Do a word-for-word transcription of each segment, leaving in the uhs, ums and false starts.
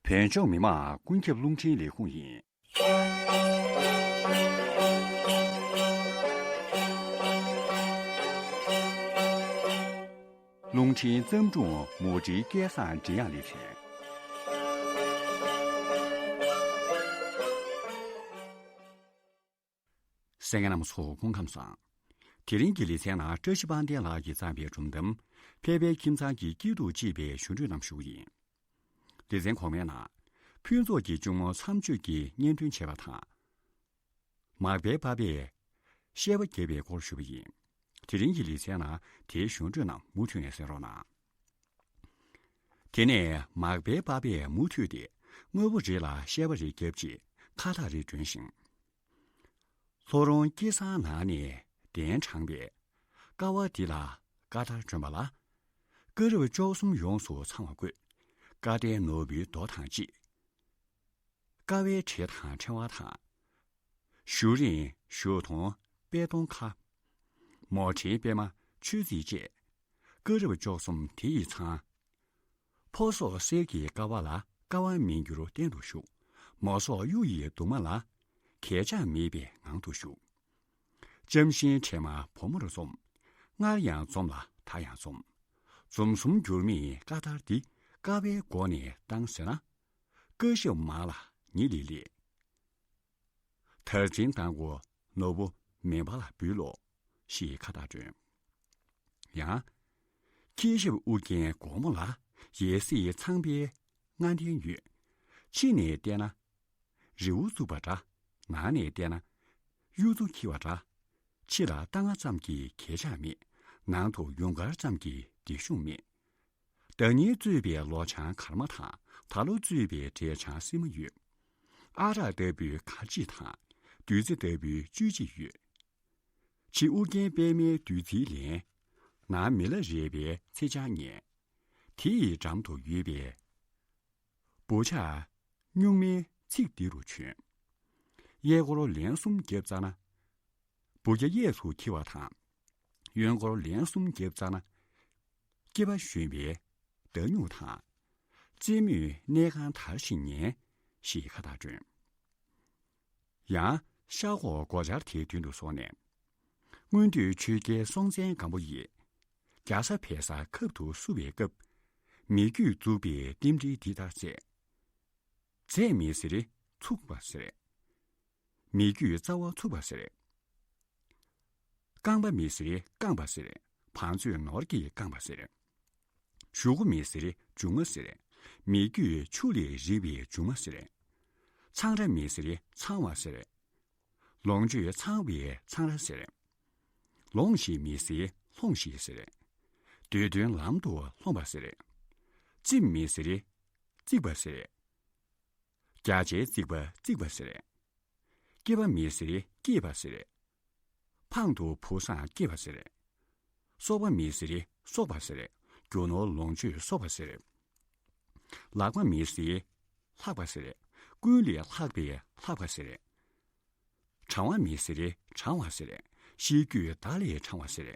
བོད་ལྗོངས་མི་དམངས་ཀུན་ཁྱབ་རླུང་འཕྲིན་ལས་ཁུངས་ཡིན། རླུང་འཕྲིན་བརྩམས་སྒྲུང་མུ་འབྲེལ་སྐལ་བཟང་འབྲི་དབྱངས་ལེ་ཚན། གསན་མཁན་རྣམ་པ་ཚོ་སྐུ་ཁམས་བཟང་། དེ་རིང་གི་ལེ་ཚན་ནང་བཀྲ་ཤིས་དཔལ་ལྡན་ལགས་ཀྱིས་བརྩམས་པའི་སྒྲུང་གཏམ། ཕལ་པའི་ཁྱིམ་ཚང་གི་སྐྱིད་སྡུག་ཅེས་པའི་ཞུ་འཕྲོས་རྣམས་ཞུ་གི་ཡིན། ལེ་ཚན་གོང་མའི་ནང་། ཕུན་ཚོགས་ཀྱི་གཅུང་མོ་མཚམས་གཅོད་ཀྱིས་གཉེན་སྟོན་བྱས་པ་དང་། མག་པའི་པ་ཕས་བཤད་པ་བརྒྱབ་པའི་སྐོར་ཞུས་པ་ཡིན། དེ་རིང་གི་ལེ་ཚན་ནང་དེའི་ཞུ་འཕྲོས་རྣམས་མུ་མཐུད་ནས་གསན་རོགས་གནང་། དེ་ནས་མག་པའི་པ་ཕས་མུ་མཐུད་དེ་དངོས་པོ་རེ་ལ་བཤད་པ་རེ་བརྒྱབ་རྗེས་ཁ་བཏགས་རེ་སྒྲོན་ཞིང་། ལྷོ་རོང་སྐྱེས་སར་ནང་ནས་གདན་དྲངས་པས། ཀ་བ་འདི་ལ་ཀ་དར་སྒྲོན་པ་ལ། ཀ་རབ་བཅུ་གསུམ་ཡོངས་སུ་ཚང་བ་བཀོད། ཀ་དའི་ནོར་བུའི་མདོ་དང་གཅིག། ཀ་བའི་བྲེ་དང་ཕྲེང་བ་དང་། གཞུ་རིང་གཞུ་དོང་པད་སྡོང་ཁ། མོ་ཕྲན་པད་མ་ཆོས་རྩིས་བཅས། ཀ་རབ་བཅུ་གསུམ་དེ་ཡིས་ཚང་། ཕོ་སོགས་གསེར་གྱི་ཀ་བ་ལ་ཀ་བ་མི་འགྱུར་བརྟན་དུ་བཞུགས། མོ་སོགས་གཡུ་ཡི་གདུང་མ་ལ། གས་ཆག་མེད་པའི་ངང་དུ་བཞུགས། ལྕམ་ཤིང་བྲེ་མ་བུ་མོར་འཛོམས། སྔར་ཡང་འཛོམས་ལ་ད་ཡང་འཛོམས། འཛོམས་གསུམ་འགྱུར་མེད་ཀ་དར་འདི། ཀ་བའི་སྒོ་ནས་བཏང་ཟེར་ན། ཀ་ཞབས་མར་ལ་ཉི་ལི་ལི། དར་འཛིན་དང་པོ་ནོར་བུ་མེ་འབར་ལ་འབུལ་ལོ། ཞེས་ཁ་བཏགས་སྒྲོན། ཡང་། ཁྱེད་ཞབས་དབུ་རྒྱན་སྒོར་མོ་ལ། ཡས་སྲིད་ཚངས་པའི་ལྔ་ལྡན་ཡོད། ཕྱི་ནས་བལྟས་ན། རི་བོ་བཙུགས་པ་འདྲ། ནང་ནས་བལྟས་ན། གཡུ་མཚོ་འཁྱིལ་བ་འདྲ། ཕྱི་ལ་རྟ་རྔ་ཙམ་གྱི་གས་ཆག་མེད། ནང་དུ་ཡུངས་དཀར་ཙམ་གྱི་འདྲེ་ཤུགས་མེད། ཟླ་ཉིན་གཙོས་པའི་ལོ་ཆང་གར་མ་དང་། ད་ལོ་གཙོས་པའི་འབྲས་ཆང་སིལ་མ་ཡོད། ཨ་རག་ལྟ་བུའི་གར་གཅིག་དང་། བདུད་རྩི་ལྟ་བུའི་བཅུད་གཅིག་ཡོད། ཕྱི་དབུ་རྒྱན་པད་མའི་བདུད་རྩིས་ལེན། ནང་མི་ལ་རས་པའི་ཚེ་ཆང་ཉལ། དེ་ཡི་འགྲམ་དུ་ཡོད་པའི། འབུ་ཆག་སྨྱུག་མའི་ཚིག་འདི་རུ་བྱོན། གཡས་སྐོར་ལན་གསུམ་བརྒྱབ་ཙ་ན། འབུ་རྒྱ་གཡས་སུ་འཁྱིལ་བ་དང་། གཡོན་སྐོར་ལན་གསུམ་བརྒྱབ་ཙ་ན། སྐྱེས་པ་གཞོན་པའི་མདའ་སྨྱུག་དང་། རྩེད་མོའི་གནས་ཁང་དར་ཞིང་ཉེ། ཞེས་ཁ་བཏགས་སྒྲོན། ཡང་ཤར་ཁོག་སྒོ་ལྕགས་དེའི་མདུན་དུ་སོང་ནས། སྔོན་དུས་ཆོས་རྒྱལ་སྲོང་བཙན་སྒམ་པོ་ཡིས། རྒྱ་བཟའ་བལ་བཟའ་ཁབ་ཏུ་བསུ་བའི་སྐབས། མི་རྒྱུད་འཛུགས་པའི་རྟེན་འབྲེལ་འདི་ལྟར་མཛད། རྫས་མེད་ཟེར་ཚུགས་པ་ཟེར། མི་རྒྱུད་རྩ་བ་ཚུགས་པ་ཟེར། རྐང་པ་མེད་ཟེར་རྐང་པ་ཟེར། བང་མཛོད་ནོར་གྱིས་བཀང་བ་ཟེར། གཞུག་གུ་མེད་ཟེར་མཇུག་མ་ཟེར། མི་རྒྱུད་ཆུ་ལས་རིག་པའི་མཇུག་མ་ཟེར། ཚང་ར་མེད་ཟེར་ཚང་བ་ཟེར། ལོངས་སྤྱོད་ཚང་བའི་ཚང་ར་ཟེར། ལོངས་ཤིག་མེད་ཟེར་ལྷོངས་ཤིག་ཟེར། འདོད་དོན་ལམ་དུ་ལྷོངས་པ་ཟེར། རྩིབས་མེད་ཟེར་རྩིག་པ་ཟེར། རྒྱ་ཆེའི་རྩིག་པ་རྩིག་པ་ཟེར། སྐྱེས་པ་མེད་ཟེར་སྐྱེས་པ་ཟེར། འཕང་དུ་བུ་བཟང་སྐྱེས་པ་ཟེར། གསོག་པ་མེད་ཟེར་གསོག་པ་ཟེར། རྒྱུ་ནོར་ལོངས་སྤྱོད་གསོག་པ་ཟེར། ལག་པ་མེད་ཟེར་ལྷག་པ་ཟེར། ཀུན་ལས་ལྷག་པའི་ལྷག་པ་ཟེར། གྲང་བ་མེད་ཟེར་གྲང་བ་ཟེར། ཤེས་རྒྱུད་བདག་ལས་གྲང་བ་ཟེར།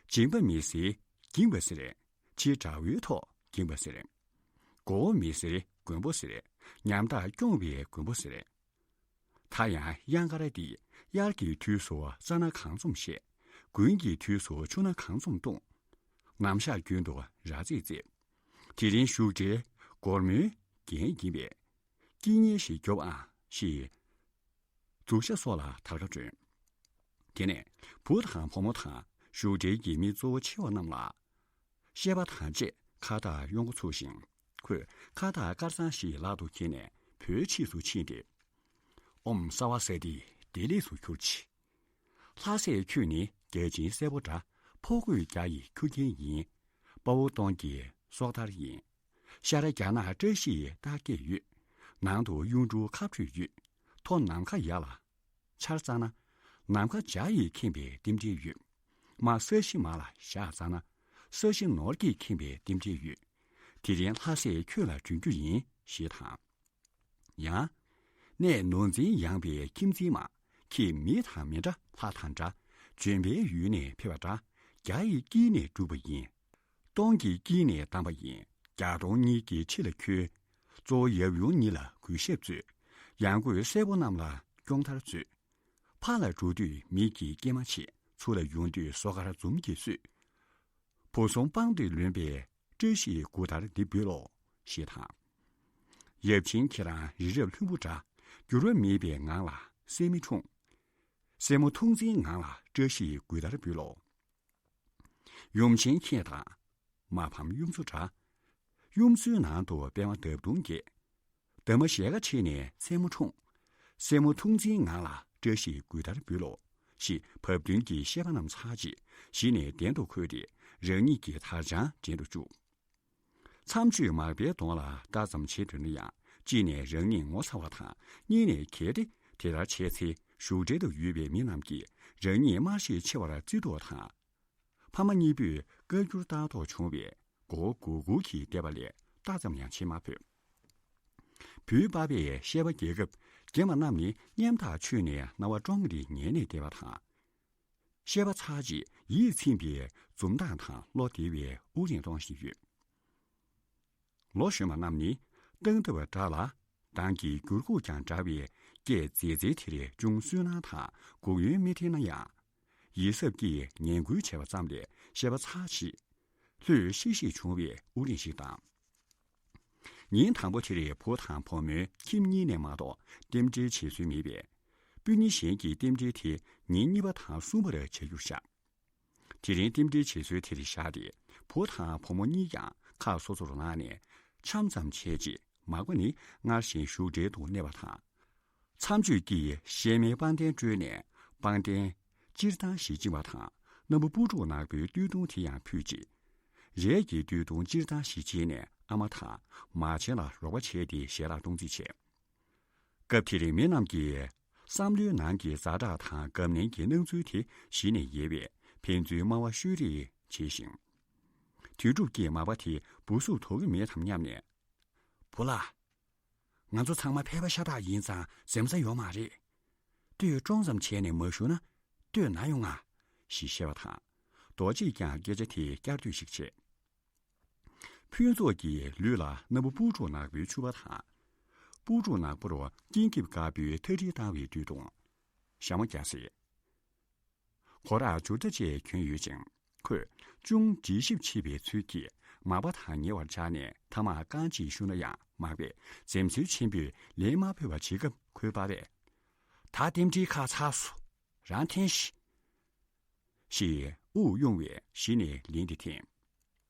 སྦྱིན་པ་མེད་ཟེར་འགྱིང་བ་ཟེར། ཕྱི་དགྲ་བོའི་ཐོག་འགྱིང་བ་ཟེར། མགོ་བོ་མེད་ཟེར་མགོན་པོ་ཟེར། ཉམ་ཐག་སྐྱོང་བའི་མགོན་པོ་ཟེར། ད་ཡང་གཡང་དཀར་འདི་དབྱར་གྱི་དུས་སུ་རྩྭ་སྣ་གང་འཛོམས་བཞད། དགུན་གྱི་དུས་སུ་ཆུ་སྣ་གང་འཛོམས་བཏུང་། ནམ་ཞག་རྒྱུན་དུ་ར་རྫས་རྩེབ། དེ་རིང་བཞུགས་གྲལ་སྒོར་མོའི་རྒྱན་ཡིན་པས། སྐྱིད་ཉལ་ཞིག་རྒྱོབ་ཨང་ཞེས། འཛུགས་ཤ་སོགས་ལ་དར་ཁ་བསྐྲུན། དེ་ནས་བུ་དང་བུ་མོ་དང་བཞུགས་གྲལ་གྱི་མི་གཙོ་བོ་ཆེ་བ་རྣམས་ལ། བཤད་པ་དང་བཅས་ཁ་བཏགས་གཡོན་སྒོ་ཚུགས་ཤིང་། ཁོས་ཁ་བཏགས་དཀར་གཙང་ཞིག་ལག་ཏུ་འཁྱེར་ནས་བུའི་ཕྱིས་སུ་ཕྱིན་ཏེ། ཨོཾ་སརྦ་སྭསྟི་བདེ་ལེགས་སུ་གྱུར་ཅིག། ལྷ་སྲས་ཁྱོད་ནི་བརྒྱ་བྱིན་སྲས་པོ་འདྲ། ཕོ་རྒོད་བརྒྱ་ཡི་ཁྱུ་རྒྱན་ཡིན། དཔའ་བོ་སྟོང་གི་སྲོག་དར་ཡིན། ཤར་རྒྱ་ནག་བཀྲ་ཤིས་རྟགས་བརྒྱད་ཡོད། ནང་དུ་གཡུང་དྲུང་ཁ་སྤྲོད་ཡོད། མཐོ་ནམ་མཁའ་ཡར་ལ་འཕྱར་ཙ་ན། ནམ་མཁའ་འཇའ་ཡིས་ཁེངས་པའི་རྟེན་འབྲེལ་ཡོད། མར་ས་གཞི་མར་ལ་བཞག་ཙ་ན། ས་གཞི་ནོར་གྱིས་ཁེངས་པའི་རྟེན་འབྲེལ་ཡོད། དེ་རིང་ལྷ་སྲས་ཁྱོད་ལ་བྱོན་རྒྱུ་ཡིན་ཞེས་དང་། ཡང་། གནས་ནོར་འཛིན་ཡངས་པའི་ཁྱིམ་འཛིན་མ། ཁྱེད་མི་དང་མི་འདྲ་ལྷ་དང་འདྲ། ལྗོན་པའི་ཡུལ་ནས་ཕེབས་པ་འདྲ། བརྒྱ་ཡི་དཀྱིལ་ནས་བསྒྲུབས་པ་ཡིན། སྟོང་གི་དཀྱིལ་ནས་བདམས་པ་ཡིན། བརྒྱ་སྟོང་གཉིས་ཀྱི་ཁྲི་ལ་འཁོད། གཙོ་བོ་ཡབ་ཡུམ་གཉིས་ལ་གུས་ཞབས་མཛོད། ཡང་སྒོས་སྲས་པོ་རྣམས་ལ་སྐྱོང་མཐར་མཛོད། ཕར་ལ་འགྲོ་དུས་མིག་གིས་སྐྱེལ་མ་བྱེད། ཚུར་ལ་ཡོང་དུས་སོ་ཁར་འཛུམ་གྱིས་གསོལ། བུ་ཟུང་པང་དུ་ལོན་པའི་བཀྲ་ཤིས་མགུར་ལྟར་འདི་འབུལ་ལོ། ཞེས་དང་། ཡབ་ཆེན་ཁྱེད་རང་རི་རབ་ལྷུན་པོ་འདྲ། འགྱུར་བ་མེད་པའི་ངང་ལ་སྲས་མོ་འཁྲུངས། སྲས་མོ་ཐུགས་འཛིན་ངང་ལ་བཀྲ་ཤིས་མགུར་ལྟར་འབུལ་ལོ། ཡུམ་ཆེན་ཁྱེད་དང་མ་ཕམ་གཡུ་མཚོ་འདྲ། གཡུ་མཚོའི་ནང་དུ་པདྨ་འདབ་སྟོང་རྒྱས། འདབ་མ་ཞལ་དཀར་ཕྱེ་ནས་མཚན་མོ་འཁྲུངས། སྲས་མོ་ཐུགས་འཛིན་ངང་ལ་བཀྲ་ཤིས་མགུར་ལྟར་འབུལ་ལོ། ཞེས་བབ་བསྟུན་གྱི་བཤད་པ་རྣམས་ཚར་རྗེས་གཞི་ནས་གདན་དུ་འཁོད་དེ་རང་ཉིད་ཀྱི་དར་དཔྱང་འགྲན་དུ་བཅུག་མཚམས་གཅོད་མར་པའི་གདོང་ལ་ལྟ་ཙམ་བྱེད་འདོད་ན་ཡང་གཅིག་ནས་རང་ཉིད་ངོ་ཚ་བ་དང་གཉིས་ནས་གལ་ཏེ་དེ་ལྟར་བྱས་ཚེ་བཞུགས་གྲལ་དུ་ཡོད་པའི་མི་རྣམས་ཀྱིས་རང་ཉིད་དམར་ཞིང་ཆེ་བར་བརྩི་འདོད་དང་། ཕ་མ་གཉིས་པོས་བཀའ་འགྱུར་ལྟ་རྟོག་བྱུང་བས་མགོ་བོ་སྒུར་སྒུར་གྱིས་བསྡད་པ་ལས་ལྟ་ཙམ་ཡང་བྱེད་མ་ཕོད། བུའི་པ་ཕས་བཤད་པ་རྒྱག་སྐབས་རྒན་པ་རྣམས་ནི་སྙན་ཐག་ཆོད་ནས་རྣ་བ་ཀྲོང་ངེར་ཉན་ནས་བསྡད་པ་དང་། བཤད་པ་ཚར་རྗེས་ཡིད་ཚིམ་པའི་འཛུམ་མདངས་དང་བློ་བདེ་བའི་དབུགས་རིང་གཏོང་བཞིན་ཡོད། ལོ་གཞོན་པ་རྣམས་ནི་སྟངས་སྟབས་འདྲ་ལ་གདངས་ཀྱི་འགྱུར་ཁུག་ཀྱང་འདྲ་བའི་སྐད་མཛེས་མཛེས་དེར་ཅུང་སུན་སྣང་དང་སྒུག་ཡུན་མི་འཐེན་ན་ཡང་། ཡིད་གཟབ་ཀྱིས་ངན་སྐུལ་བྱས་པ་ཙམ་ལས་བཤད་པ་ཚར་རྗེས་ལྷོད་ཤིག་ཤིག་བྱུང་བའི་དབུགས་རིང་ཞིག་དང་། ཉིན་དང་པོ་དེར་བུ་དང་བུ་མོའི་ཁྱིམ་གཉིས་ནས་མ་གཏོགས་རྟེན་འབྲེལ་བྱེད་སྲོལ་མེད་པས། སྤུན་ཉེ་གཞན་གྱིས་རྟེན་འབྲེལ་དེ་ཉིན་གཉིས་པ་དང་གསུམ་པར་བྱ་རྒྱུར་བཞག་དེ་རིང་རྟེན་འབྲེལ་བྱེད་སྲོལ་དེར་བཞག་སྟེ་བུ་དང་བུ་མོ་གཉིས་ཀྱང་ཁ་སོ་སོར་ལངས་ནས་འཆམ་ཙམ་བྱས་རྗེས་མག་པ་ནི་སྔར་བཞིན་བཞུགས་གྲལ་དུ་གནས་པ་དང་། མཚམས་གཅོད་ཀྱིས་གཞལ་མེད་པང་གདན་བཀྲོལ་ནས་པང་གདན་སྤྱིར་བཏང་ཞིག་བཅིངས་པ་དང་། སྣམ་བུ་སྤུ་གྲོགས་ནག་པོའི་སྟོད་ཐུང་དེ་ཡང་ཕུད་ཅིང་། རས་ཀྱི་སྟོད་ཐུང་སྤྱིར་བཏང་ཞིག་བྱས་ནས་ཨ་མ་དང་མ་བྱན་ལ་རོགས་པ་བྱས་ཏེ་ཞལ་ལག་གཏོང་རྩིས་བྱས། སྐབས་དེར་མི་རྣམས་ཀྱིས་བསམ་བློའི་ནང་གི་ཛ་དྲག་དང་འགབ་ནན་གྱི་སྣང་ཚུལ་དེ་གཞི་ནས་ཡལ་བས་ཕན་ཚུན་སྨྲ་བ་ཤོད་རེས་བྱས་ཤིང་། དོན་གྲུབ་ཀྱིས་མག་པ་དེ་སྦུག་སུབ་དོགས་ཀྱི་མེད་དམ་སྙམ་ནས། བུ་ལགས། ང་ཚོ་ཚང་མ་ཕལ་པ་ཤ་སྟག་ཡིན་ཙང་འཛེམ་ས་ཡོད་མ་རེད། ལྟོས་ཀྲོང་ཙམ་བྱས་ནས་མ་བཞུགས་ན་ལྟོས་ན་ཡོང་ང་། ཞེས་བཤད་པ་དང་། རྡོ་རྗེས་ཀྱང་སྐད་ཆ་དེ་བསྐྱར་ཟློས་ཤིག་བྱས། ཕུན་ཚོགས་ཀྱི་ལུས་ལ་སྣམ་བུ་སྤུ་གྲོགས་ནག་པོའི་ཕྱུ་པ་དང་། སྤུ་གྲོགས་ནག་པོ་རུ་སྐྱིན་འགེབས་དཀར་པོའི་ཐག་རིལ་བཏང་བའི་སྟོད་ཐུང་། ཞྭ་མོ་རྒྱགས་སེ། གོ་རག་འཇུར་རྟ་བཅས་གྱོན་ཡོད་ཅིང་། ཁོས་ཅུང་འདྲིས་ཞིབ་ཆེ་བའི་ཚུལ་གྱིས་མག་པ་དང་ཉེ་བར་བཅར་ནས་ཐ་མག་རྐང་གཅིག་ཞུ་ན་ཡང་མག་པས་འཛེམ་ཟོན་ཆེན་པོས་ལན་མ་ཕོད་པ་བྱེད་སྐབས་ཁོའི་པ་ཕས། ད་རྟེན་འབྲེལ་ཁ་ཚར་སོང་། རང་འཐེན་ཤིག་ཞེས་དབུགས་དབྱུང་བས་གཞི་ནས་ལན་དེ་འཐེན།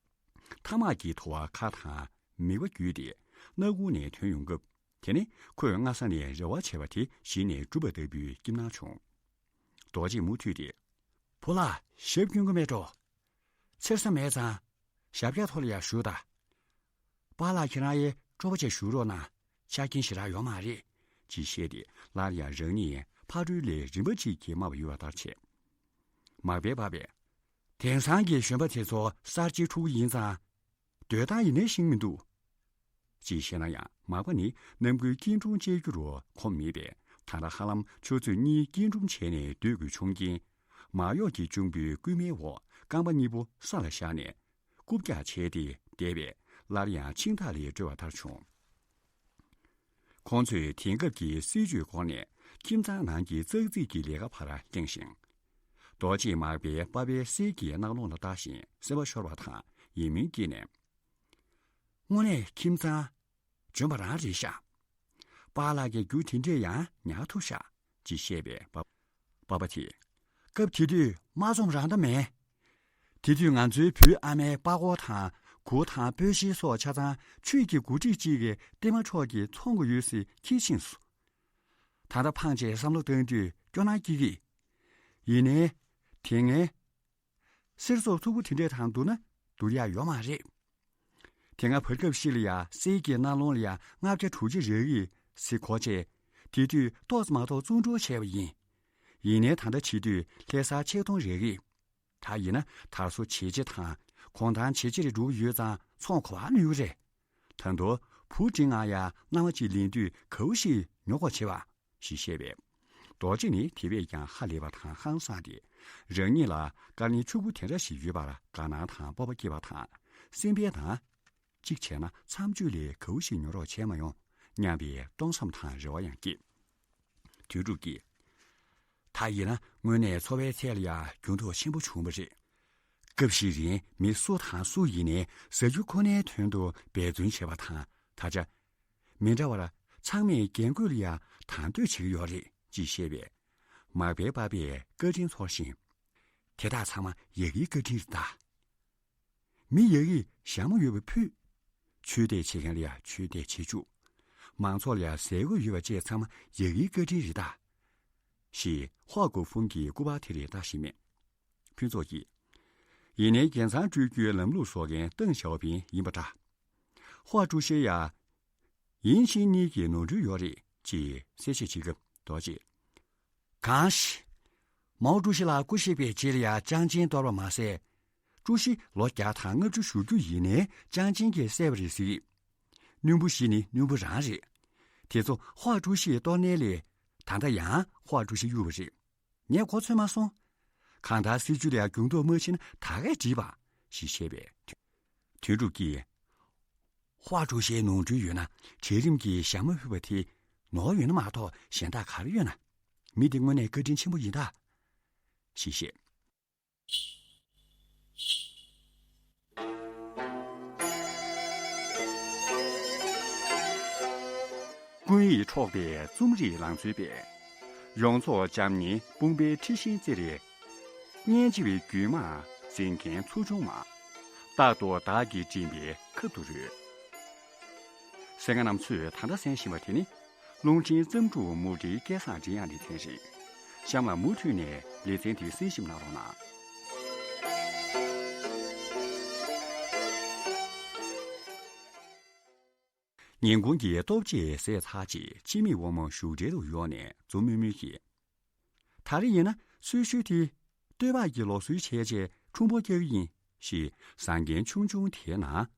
ཐ་མག་གི་ཐོ་བ་ཁ་དང་མིད་པ་བརྒྱུད་དེ་སྣ་ཁུང་ནས་ཐོན་ཡོང་སྐབས། དེ་ནི་ཁོས་སྔ་ས་ནས་རེ་བ་བྱས་པ་དེ་གཞི་ནས་འགྲུབ་པ་ལྟ་བུའི་སྐྱིད་སྣང་བྱུང་། རྡོ་རྗེས་མུ་མཐུད་དེ། བུ་ལགས། ཞབས་སྐྱོན་གྱི་མེད་འགྲོ། འཚེར་ས་མེད་ཙང་། ཞབས་བཀྱག་ཐོག་ལ་ཡར་བཞུགས་དང་། པཱ་ལགས་ཁྱེད་རང་ཡང་སྤྲོ་པོ་བྱས་བཞུགས་རོགས་གནང་། ཆ་རྐྱེན་ཞེ་དྲག་ཡོད་མ་རེད། ཅེས་བཤད་དེ་སླར་ཡང་རང་ཉིད་ཕ་རོལ་ལས་རིམ་པ་གཅིག་གིས་དམའ་བ་ཡོད་པ་ལྟར་བྱས། མག་པའི་པ་ཕས། དེང་སང་གི་གཞོན་པ་དེ་ཚོ་གསར་བརྗེའི་ཕྲུ་གུ་ཡིན་ཙང་། སྡོད་སྟངས་ཡིན་ནའི་ཤེས་མི་འདུག་ཅེས་བཤད་ན་ཡང་མག་པ་ནི་ནམ་རྒྱུན་སྐྱིལ་ཀྲུང་བཅས་རྒྱུ་རུ་གོམས་མེད་པས། ད་ལྟ་ཧ་ལམ་ཆུ་ཚོད་གཉིས་སྐྱིལ་ཀྲུང་བྱས་ནས་སྡོད་དགོས་བྱུང་རྐྱེན། མར་གཡོག་གི་གཅུང་པོའི་སྐུལ་མའི་འོག་རྐང་པ་གཉིས་པོ་ས་ལ་བཞག་ནས་རྐུབ་བཀྱག་བྱས་ཏེ་བསྡད་པས་སླར་ཡང་འཆིང་ཐག་ལས་གྲོལ་བ་ལྟར་བྱུང་། ཁོང་ཚོས་དེང་སྐབས་ཀྱི་སྲིད་ཇུས་སྐོར་ནས་ཁྱིམ་ཚང་ནང་གི་ཙག་ཙིག་གི་ལས་ཀ་ཕར་བསྐྱངས་ཤིང་། རྡོ་རྗེས་མག་པའི་པ་ཕའི་གསེར་གྱི་གནག་ལོང་ལ་ལྟ་བཞིན་སེམས་པ་ཤོར་བ་དང་ཡིད་སྨོན་སྐྱེས་ནས། དངོས་གནས་ཁྱིམ་ཚང་འཇོན་པ་རང་རེད་ཤག་པཱ་ལགས་ཀྱིས་རྒྱུ་དེ་འདྲས་ཡང་ཉར་ཐུབ་ཤག་ཅེས་བཤད་པས་པ། པ་ཕ་དེས། སྐབས་དེ་དུས་དམག་འཛོམས་རང་ད་མེད། དེ་དུས་ང་ཚོའི་བུའི་ཨ་མའི་པགས་ཀོ་དང་གུར་དང་སྤོས་ཤེལ་སོགས་ཆ་ཚང་ཆོས་ཀྱི་འགོ་ཁྲིད་ཅིག་གིས་ཏིལ་མ་འཕྲོག་གིས་འཚོང་དགོས་ཡོད་ཟེར་ཁྱི་ཕྱིན་སོང་། ད་ལྟ་ཕངས་བྱས་བསམ་བློ་བཏང་དུས་སྐྱོ་སྣང་སྐྱེ་གི། ཡིན་ནའི། དེ་སྔའི་གསེར་བཙོ་ཐུག་པོ་དེ་འདྲས་དང་བསྡུར་ན་བསྡུར་ཡག་ཡོད་མ་རེད། དེ་སྔ་བར་སྐབས་ཤིག་ལ་ཡ་གསེར་གྱི་གནག་ལོང་ལ་ཡ་ལྔ་བརྒྱ་དྲུག་ཅུ་རག་གི་ཟེར་གོ་བྱས། དེ་དུས་ཏོག་ཙམ་མ་གཏོགས་བཙོང་འགྲོ་བྱས་པ་ཡིན། ཡིན་ནའི་ད་ལྟ་བྱེད་དུས་ལྷ་སར་ཆིག་སྟོང་རག་གི། ད་ཡིན་ན་དར་སོ་བྱེ་བྱེ་དང་གོང་ཐང་བྱེ་བྱེ་རེ་འགྲོ་གི་ཡོད་ཙང་ཚོང་ག་པར་ཉོ་གི་རེད། ད་དུང་བུ་འབྲིང་ང་ཡ་མནའ་མ་གཅིག་ལེན་དུས་ག་བུ་ཞིག་ཉོ་དགོས་བྱེད་པ། ཞེས་བཤད་པས། རྡོ་རྗེ་ནི་དེ་བས་ཀྱང་ཧ་ལས་པ་དང་ཧང་སངས་ཏེ། རང་ཉིད་ལ་དཀའ་ལས་ཕྱུག་པོ་དེ་འདྲ་ཞིག་ཡོད་པར་དགའ་སྣང་དང་སྤོབས་པ་སྐྱེས་པ་དང་། སེམས་པའི་ནང་ གཅིག་བྱས་ན་མཚམས་གཅོད་ལས་གའུ་ཞིག་ཉོ་རོགས་བྱས་མ་ཡོང་སྙམ་པའི་སྟོང་བསམ་དང་རེ་བ་ཡང་སྐྱེས། དོན་གྲུབ་ཀྱིས། ད་ཡིན་ན་དངོས་གནས་འཚོ་བའི་ཚད་ལ་ཡང་འགྱུར་ལྡོག་ཆེན་པོ་བྱུང་བ་རེད། སྐབས་ཤིག་རིང་མི་སུ་དང་སུ་ཡིན་ནའི་ཟ་རྒྱུ་ཁོ་ནའི་དོན་དུ་འབད་བརྩོན་བྱེད་པ་དང་ད་ཆ། མི་འདྲ་བར་ཚང་མས་རྒྱན་གོས་ལ་ཡང་དང་དོད་བྱེད་ཀྱི་ཡོད་རེད་ཅེས་བཤད་པས། མག་པའི་པ་ཕས་བཀའ་དྲིན་ཚོར་ཞིང་། དེ་དག་ཚང་མ་ཡ་གིའི་བཀའ་དྲིན་རེད་ད། མི་ཡ་གིས་ཞྭ་མོ་ཡོད་པ་ཕུད། ཆོས་དད་བྱེད་མཁན་ལ་ཡང་ཆོས་དད་བྱེད་བཅུག་མང་ཚོགས་ལ་ཡང་ཟས་གོས་ཡོད་པ་བཅས་ཚང་མ་ཡ་གིའི་བཀའ་དྲིན་རེད་ད། ཞེས་ཧོ་གོ་ཧྥུང་གིས་སྐུ་པར་དེ་རེ་ལྟ་བཞིན་མེད། ཕུན་ཚོགས་ཀྱིས། ཡིན་ནའི་རྒྱལ་མཚམས་སྤྲོད་རྒྱུའི་ལམ་ལུགས་བཟོ་མཁན་ཏེང་ཞའོ་ཕིང་ཡིན་པ་འདྲ། ཧོ་ཀྲུའུ་ཞི་ཡ། ཡིན་ཤིན་གཉིས་ཀྱི་ནོར་འཁྲུལ་ཡོད་རེད་ཅེས་གསལ་བཤད་བྱེད་སྐབས་རྡོ་རྗེས། གང་ཞིག་མའོ་ཀྲུའུ་ཞི་ལ་སྐུ་གཤེགས་པའི་རྗེས་ལ་ཡང་ཅང་ཅིན་གཏོར་བ་མ་ཟད། ཀྲུའུ་ཞི་ལོ་བརྒྱ་དང་ལྔ་བཅུ་བཞུགས་རྒྱུ་ཡིན་ནའི་ཅང་ཅིན་གྱིས་བསད་པ་རེད་ཟེར། གཉེན་པོ་བཞི་ནི་གཉེན་པོ་རང་རེད། དེ་ཚོ་ཧོ་ཀྲུའུ་ཞིས་གཏོར་ནའི་ལས་ད་ལྟ་ཡང་ཧོ་ཀྲུའུ་ཞི་གཡུག་པ་རེད། ངས་གོ་ཚོད་མ་སོང་། གང་ལྟར་སྲིད་ཇུས་ལ་ཡང་འགྱུར་ལྡོག་མ་ཕྱིན་ན་ད་གས་འགྲིག་པ་ཞེས་བཤད་པས། དོན་གྲུབ་ཀྱིས། ཧོ་ཀྲུའུ་ཞིའི་ནོར་འཁྲུལ་ཡོད་ན་གྲལ་རིམ་གྱི་ཞྭ་མོ་ཕུད་པ་དེ་ནོར་ཡོད་ན་མ་གཏོགས་གཞན་དག་ག་རེ་ཡོད་ན། མི་དེ་དངོས་གནས་བཀའ་དྲིན་ཆེན་པོ་ཡིན་ད། ཞེས་བཤད། ཀུན་ཡིད་འཕྲོག་པའི་རྩོམ་རིག་ལང་ཚོའི་དཔལ། ཡོངས་རྫོགས་འཇམ་མཉེན་དཔུང་པའི་འཁྲི་ཤིང་རྩེར། སྙན་འཇེབས་པའི་རྒྱུད་མང་འཛིན་མཁན་ཚོགས་ཆུང་མ། རྟག་ཏུ་བདག་གིས་མགྲིན་པའི་ཁབ་ཏུ་རོལ། གསན་མཁན་རྣམ་ཚོས་ད་ལྟ་གསན་བཞིན་པ་དེ་ནི། རླུང་འཕྲིན་བརྩམས་སྒྲུང་མུ་འབྲེལ་སྐལ་བཟང་མགྲིན་དབྱངས་ལེ་ཚན་རེད། གཤམ་ལ་མུ་མཐུད་ནས་ལེ་ཚན་དེ་གསན་ཞིབ་གནང་རོགས་གནང་། ཉིན་གུང་གི་ལྟོ་ཆས་ཟས་ཚར་རྗེས་ཕྱི་མིག་དབང་མོ་བཞུགས་གྲལ་དུ་ཡོང་ནས་འཛུམ་དམུལ་དམུལ་གྱིས། ད་རེས་ཡིན་ན་སོས་ཤུལ་དེ་སྟོད་འབག་གི་ལོ་སོལ་བྱས་རྗེས་ཁྲུང་པོ་རྒྱག་གི་ཡིན་ཞེས་ཟངས་གྱེན་ཆུང་ཆུང་དེའི་ནང་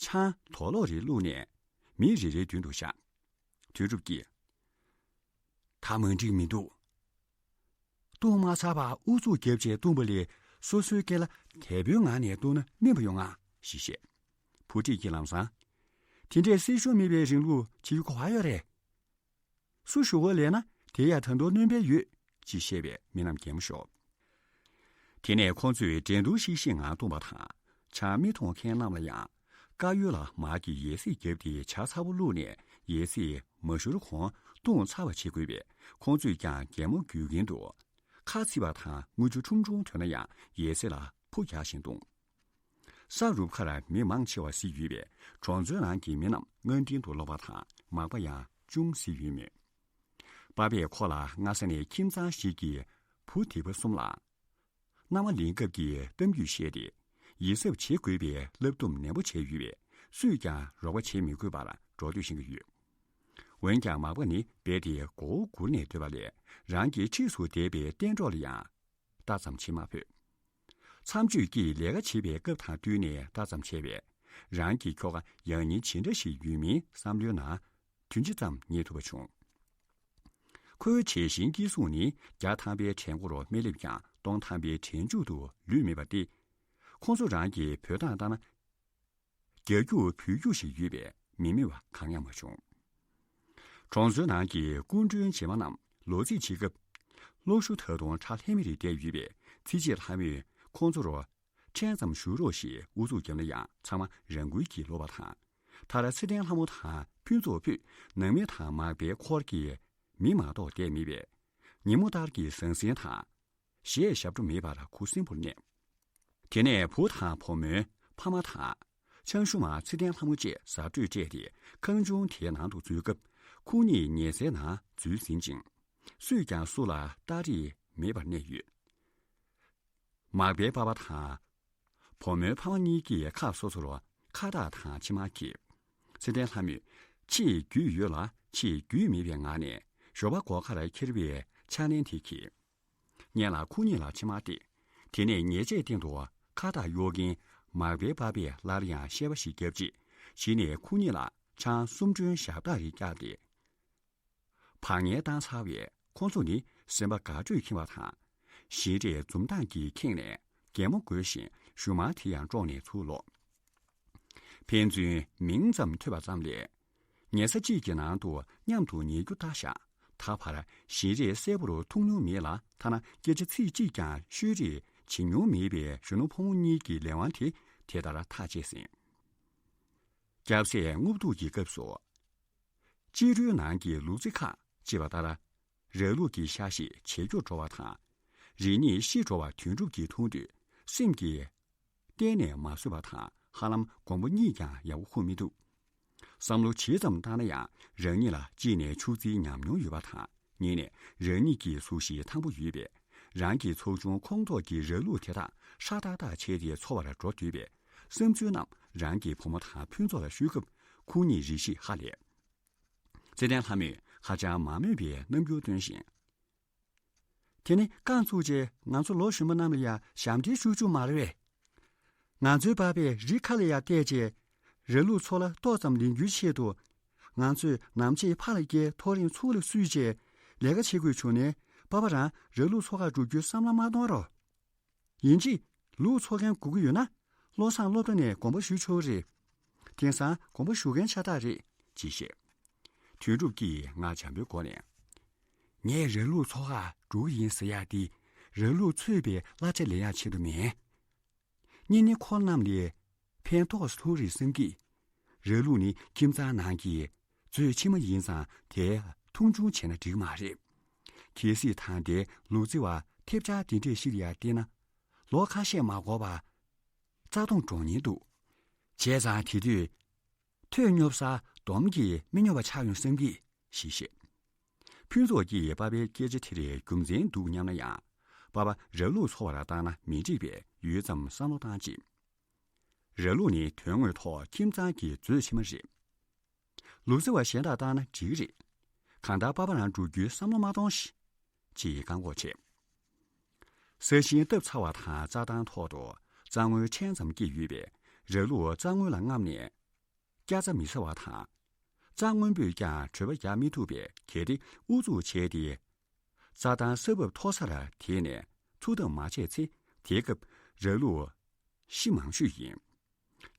ཆང་དོག་ལོག་རེ་བླུགས་ནས་མི་རེ་རེའི་མདུན་དུ་བཞག་དོན་གྲུབ་ཀྱིས། ད་མ་འགྲིག་མི་འདུག་བཏུང་མ་ཚར་བར་ཨུ་ཚུགས་བརྒྱབ་བྱས་བཏུང་བ་ལས་སོ་སོའི་སྐེ་ལ་དལ་པོའི་ངང་ནས་བཏུང་ན་སྨིན་པ་ཡོང་ང་ཞེས་བཤད། བུ་ཁྲིད་ཀྱིས་ལམ་སང་། དེ་འདྲས་སྲི་ཞུ་མེད་པའི་རིང་ལུགས་བྱེད་རྒྱུ་ག་པར་ཡོད་རེད། སུ་ཞུ་བ་ལས་ན་དེ་ཡང་ད་དུང་སྣོན་པ་ཡོད་ཅེས་བཤད་པས་མི་རྣམས་གད་མོ་ཤོར། དེ་ནས་ཁོང་ཚོས་འགྲན་བསྡུར་ཤིག་ཤིག་ངང་བཏུང་བ་དང་ཆང་མི་འཐུང་མཁན་རྣམས་ལ་ཡང་དཀར་ཡོལ་ལ་མར་གྱི་ཡས་སྲེག་བརྒྱབ་སྟེ་ཇ་ཚ་པོ་བླུགས་ནས་ཡས་སྲེག་མ་བཞུར་གོང་བཏུང་ཚར་བ་བྱེད་དགོས་པས་ཁོང་ཚོས་ཀྱང་གད་མོ་དགུད་ཀྱིན་འདུག་ཁ་ཚིག་པ་དང་རྔུལ་ཆུ་ཁྲུམ་ཁྲུམ་ཐོན་ན་ཡང་ཡས་སྲེག་ལ་ཕུ་རྒྱག་བཞིན་བཏུང་། ས་རུབ་ཁར་མི་མང་ཆེ་བ་གཟིགས་ཡོད་པས་གྲོང་ཚོའི་ནང་གི་མི་རྣམས་སྔ་འཕྲིན་དུ་ལོག་པ་དང་མག་པ་ཡང་ཅུང་གཟིགས་ཡོད་མོད། པ་ཕས་ཁོ་ལ་སྔ་ས་ནས་ཁྱིམ་ཚང་ཞིག་གི་བུ་དེ་པ་གསུམ་ལ། མནའ་མ་ལེན་སྐབས་ཀྱི་གཏམ་རྒྱུད་བཤད་དེ། ཡིད་གཟབ་བྱེད་དགོས་པའི་བསླབ་སྡོམ་ནན་པོ་བྱས་ཡོད་པས་སུས་ཀྱང་རོགས་པ་བྱེད་མི་དགོས་པར་འགྲོ་སྡོད་ཤེས་ཀྱི་ཡོད། འོན་ཀྱང་མག་པ་ནི་རྦད་དེ་མགོ་བོ་སྒུར་ནས་སྡོད་པ་ལས་རང་གི་འཁྲིས་སུ་བསྡད་པའི་གཏན་གྲོགས་ལ་ཡང་ལྟ་ཙམ་བྱེད་མ་ཕོད། མཚམས་གཅོད་ཀྱིས་ལས་ཀ་བྱེད་པའི་སྐབས་དང་བསྟུན་ནས་ལྟ་ཙམ་བྱས་པས་རང་གི་ཁྱོ་ག་ཡང་སྙིང་ཇི་འདྲ་ཞིག་ཡོད་མིན་བསམ་བློའི་ནང་དོན་ཇི་ཙམ་རྙེད་ཐུབ་པ་བྱུང་། ཁོའི་བྱད་བཞིན་སྐྱེད་སྲུང་ནི་བརྒྱ་ཐམ་པའི་གྲལ་མགོ་རུ་སྨན་ལེབ་ཀྱང་སྟོང་ཐམ་པའི་གྲལ་མཇུག་ཏུ་ལུས་མེད་པ་སྟེ། ཁོང་ཚོ་རང་གི་བོད་ཐང་ལྟ་ན། རྒྱ་རྒྱུག་བོད་རྒྱུག་ཞིག་ཡོད་པས་མི་མེད་པ་གང་ཡང་མ་བྱུང་། གྲོང་ཚོའི་ནང་གི་སྐུ་མགྲོན་རྗེས་མ་རྣམས་ལོ་རྩིས་བྱེད་སྐབས། གློག་ཤུགས་ད་དུང་ཁྲ་ལྷད་མེད་རེ་བསྡད་ཡོད་པས་ཚེ་སྐྱིད་ལྷ་མོས་ཁོང་ཚོར་ཕྲན་ཙམ་བཞུགས་རོགས་ཞེས་ཨུ་ཚུགས་བརྒྱབ་ན་ཡང་ཚང་མ་རང་འགུལ་གྱིས་ལོག་པ་དང་། མཐར་ཚེ་བརྟན་ལྷ་མོ་དང་ཕུན་ཚོགས་ཕུད་ནང་མི་དང་མག་པའི་འཁོར་གྱི་མི་མ་གཏོགས་བསྡད་མེད་པས། ཉིན་མོ་ལྟར་གྱི་ཟང་ཟིང་དང་། གཞས་ཞབས་བྲོ་མེད་པར་ཁུ་སིམ་པོར་གནས། དེ་ནས་བུ་དང་བུ་མོའི་ཕ་མ་དང་། ཆང་ཞུ་མ་ཚེ་བརྟན་ལྷ་མོ་བཅས་ཟ་སྤྲོས་སྤྲད་དེ་ཁང་ཆུང་དེའི་ནང་དུ་འཛུལ་སྐབས་ཁོང་གཉིས་ཉལ་སའི་ནང་འཛུལ་ཟིན་ཅིང་། སུས་ཀྱང་སུ་ལ་ལྟ་རེས་མེད་པར་གནས་ཡོད། མག་པའི་པ་ཕ་དང་། བུ་མོའི་ཕ་མ་གཉིས་ཀྱིས་ཁ་སོ་སོར་ཁ་བཏགས་དང་མཆིལ་མ་འཁྱེར། ཚེ་བརྟན་ལྷ་མོས་ཆེས་རྒྱུས་ཡོད་ལ་ཆེས་རྒྱུས་མེད་པའི་ངང་ནས་ཞོགས་པ་སྒོ་ཁར་འཁྱེར་བའི་ཕྱག་ལེན་དེ་འཁྱེར། སྔོན་ལ་ཁོ་གཉིས་ལ་མཆིལ་མ་སྟེར། དེ་ནས་ཉལ་ཆས་སྟེང་དུ་ཁ་བཏགས་གཡོག་མཁན་མག་པའི་པ་ཕས་སླར་ཡང་བཤད་པ་ཞིག་བརྒྱབ་རྗེས་གཞི་ནས་ཁོ་གཉིས་ལ་ཆང་གསུམ་སྒྲོན་ཞབས་བཏགས་རེ་བཀྱགས་ཏེ། བག་ངན་བཏང་ཚར་བས་ཁོང་ཚོ་ནི་སེམས་པ་དགའ་སྤྲོས་ཁེངས་པ་དང་། བཞིན་རས་འཛུམ་མདངས་ཀྱིས་ཁེངས་ནས་གད་མོ་དགོད་བཞིན་ཞུ་མར་དེ་ཡང་དཀྲོགས་ནས་ཚུར་ལོག་ཕན་ཚུན་མིང་ཙམ་ཐོས་པ་ཙམ་ལས། ཉལ་ས་གཅིག་གི་ནང་དུ་མཉམ་དུ་ཉལ་རྒྱུ་ལྟ་བཞག་ད་བར་ཞལ་རས་གསལ་པོར་མཐོང་མྱོང་མེད་ལ། ཐ་ན་སྐད་ཆ་ཚིག་གཅིག་ཀྱང་ཤོད་རེས་བྱེད་མྱོང་མེད་པའི་གཞོན་ནུ་ཕོ་མོ་གཉིས་ཀྱི་ལས་དབང་དེ་དེ་ལྟར་ཐག་བཅད་ཟིན། སྐྱབས་སའི་དངོས་བདུག་གི་སྐབས་སུ། སྤྱི་རོལ་ནང་གི་ལུག་རྫི་ཁ་ཅེས་པ་ལྟར། ར་ལུག་གི་ཤ་ཞིག་བྱེད་སྐྱོར་འགྲོ་བ་དང་། རེ་གཉིས་ཤི་འགྲོ་བ་དོན་གྲུབ་ཀྱིས་མཐོང་དུས་སེམས་ཀྱིས་གཏན་ནས་མ་བཟོད་པ་དང་ཧ་ལམ་མགོན་པོ་གཉིད་ཀྱང་ཡག་པོ་ཁུག་མི་འདུག་བསམ་བློ་ཇི་ཙམ་བཏང་ན་ཡང་རང་ཉིད་ལ་གཅིག་ནས་ཕྱུགས་རྫིའི་ཉམས་མྱོང་ཡོད་པ་དང་། གཉིས་ནས་རང་ཉིད་ཀྱི་གཟུགས་གཞི་ཐང་པོ་ཡོད་པས་རང་གི་ཚོགས་ཆུང་ཁོངས་གཏོགས་ཀྱི་ར་ལུག་དེ་དག་ཧྲ་ཏག་ཏག་བྱས་ཏེ་འཚོ་བར་འགྲོ་འདོད་པའི་བསམ་ཚུལ་རྣམས་རང་གི་བུ་མོ་དང་ཕུན་ཚོགས་ལ་ཤོད་སྐབས་ཁོང་གཉིས་རེ་ཞིག་ཧ་ལས། ཚེ་བརྟན་ལྷ་མོས་ཧ་ཅང་མ་མོས་པའི་རྣམ་འགྱུར་སྟོན་བཞིན། དེ་ནི་རྐང་བཙུགས་རྗེས་ང་ཚོ་ལོ་གཞོན་པ་རྣམས་ལ་ཡང་ཞབས་འདྲེན་ཞུ་བཅུག་མ་རེད་པས། ང་ཚོའི་པ་ཕས་རི་ཁ་ལ་ཡར་བལྟས་རྗེས་ར་ལུག་ཚོ་ལ་ཏོག་ཙམ་ལེན་རྒྱུའི་ཆེད་དུ། ང་ཚོས་ནམ་ཕྱེད་ཕར་ལ་བསྐྱལ་ཐོ་རེངས་ཚུར་ལ་བསུས་རྗེས་ལས་ཀ་བྱེད་དགོས་བྱུང་ནས་པ་ཕ་རང་ར་ལུག་ཚོ་ཁར་འགྲོ་རྒྱུའི་བསམ་བློ་མ་གཏོང་རོགས། ཡིན་གཅིག་ལུག་འཚོ་མཁན་དགོས་ཀྱི་ཡོད་ན་བློ་བཟང་སློབ་གྲྭ་ནས་དགོངས་པ་ཞུ་ཆོག་གི་རེད། དེང་སང་དགོངས་པ་ཞུ་མཁན་ཤ་སྟག་རེད་ཅེས་བཤད། དོན་གྲུབ་ཀྱིས་ངག་འཇམ་པོའི་སྒོ་ནས། ངས་ར་ལུག་འཚོ་གར་འགྲོ་གི་ཡིན་ཟེར་ཡག་འདི་ར་ལུག་འཚོས་པའི་གླ་ཆ་ལེན་ཡག་ཆེད་དུ་མིན། གཉིས་ནི་ཁོ་རྣམས་ལས་ཕན་ཐོགས་སུ་ཐུག་རེད་བསམ་གི། ར་ལུག་ནི་ཁྱིམ་ཚང་ནང་གི་མཛོད་ཆེན་མོ་ཡིན་ཙང་དེ་མཐོང་ཆུང་བྱས་ན་འགྲིག་མ་རེད། གལ་སྲིད་ད་ལྟའི་ལུག་རྫི་བ་ཐེབས་ཆག་འདི་འདྲས་ཤིག་ལ་ཡར་བལྟས་ན་ལོ་ཁ་ཤས་མ་འགོར་བར་རྩ་སྟོངས་འགྲོ་ཉེན་འདུག་བྱས་ཙང་དེ་དུས་ཐོད་སྙོབ་ས་འདོམ་གྱིས་མི་སྙོབ་པ་ཆགས་ཡོང་བསམ་གི་ཞེས་བཤད། ཕུན་ཚོགས་ཀྱིས་པ་ཕའི་སྐད་ཆ་དེར་རྒྱུ་མཚན་འདུག་སྙམ་ན་ཡང་། པ་ཕ་ར་ལུག་འཚོ་བར་བཏང་ན་མི་འགྲིག་པས་ཡུད་ཙམ་བསམ་བློ་བཏང་རྗེས། ར་ལུག་ནི་དོན་དངོས་ཐོག་ཁྱིམ་ཚང་གི་མཛོད་ཆེན་མོ་རེད། ལུག་རྫི་བ་གཞན་དག་བཏང་ན་འགྲིག་གི་རེད། གང་ལྟར་པ་ཕ་རང་འགྲོ་རྒྱུའི་བསམ་བློ་མ་གཏོང་ཞིག་ཅེས་བཀག་འགོག་བྱས། ས་ཞིང་བཏབ་ཚར་བ་དང་རྩྭ་ཐང་ཐོག་ཏུ་རྩྭ་སྔོན་ཕྲན་ཙམ་སྐྱེས་ཡོད་པས་ར་ལུག་རྩྭ་སྔོན་ལ་རྔམ་ནས་སྐྱ་རྩྭ་མི་ཟ་བ་དང་། རྩྭ་སྔོན་པོས་ཀྱང་བྲོད་པ་རྒྱག་མི་ཐུབ་པས་གལ་ཏེ་ཨུ་ཚུགས་བྱས་ཏེ། རྩྭ་ཐང་ས་བབ་མཐོ་སར་དེད་ནས་འཚོ་ཐབས་མ་བྱས་ཚེ་དེའི་སྐབས་ར་ལུག་ཤི་མང་ཤོས་ཡིན།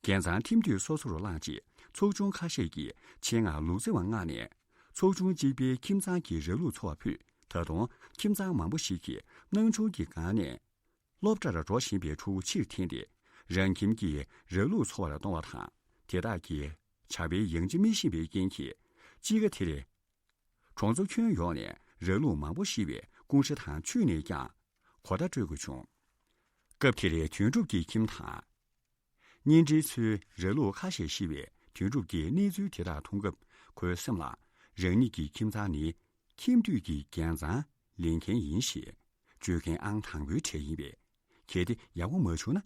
རྒྱལ་མཚང་ཐིམ་དུས་སོ་སོར་བླངས་རྗེས་ཚོགས་ཆུང་ཁ་ཤས་ཀྱིས་ཆེད་མངགས་ལུག་རྫི་བ་མངགས་ནས་ཚོགས་ཆུང་གཅིག་པའི་ཁྱིམ་ཚང་གི་ར་ལུག་འཚོ་བ་ཕུད། ད་དུང་ཁྱིམ་ཚང་མང་པོ་ཞིག་གིས་སྣང་ཆུང་གི་སྒང་ནས་སློབ་གྲྭར་འགྲོ་བཞིན་པའི་ཕྲུ་གུ་ཕྱིར་འཐེན་ཏེ་རང་ཁྱིམ་གྱི་ར་ལུག་འཚོ་བར་གཏོང་བ་དང་། དེ་དག་གི་ཇག་པའི་ཡང་ལྕི་མི་ཤེས་པའི་རྐྱེན་གྱིས་དཔྱིད་ཀ་དེར་གྲོང་ཚོ་ཁྱོན་ཡོངས་ནས་ར་ལུག་མང་པོ་ཤི་བས་ཀུང་ཧྲེ་དང་ཆུས་ནས་ཀྱང་གོ་བརྡ་སྤྲོད་དགོས་བྱུང་། སྐབས་དེར་དོན་གྲུབ་ཀྱི་ཁྱིམ་དང་། གཉེན་འབྲེལ་ཚོའི་ར་ལུག་ཁ་ཤས་ཤི་བའི་དོན་གྲུབ་ཀྱིས་གནས་ཚུལ་དེ་དག་མཐོང་སྐབས་ཁོའི་སེམས་ལ་རང་ཉིད་ཀྱི་ཁྱིམ་ཚང་ནི་ཁྱིམ་དུད་ཀྱི་རྒྱལ་མཚང་ལེན་མཁན་ཡིན་ཞེས་བརྗོད་མཁན་ཨང་དང་པོའི་གྲས་ཡིན་པས། གལ་ཏེ་ཡག་པོ་མ་བྱུང་ན་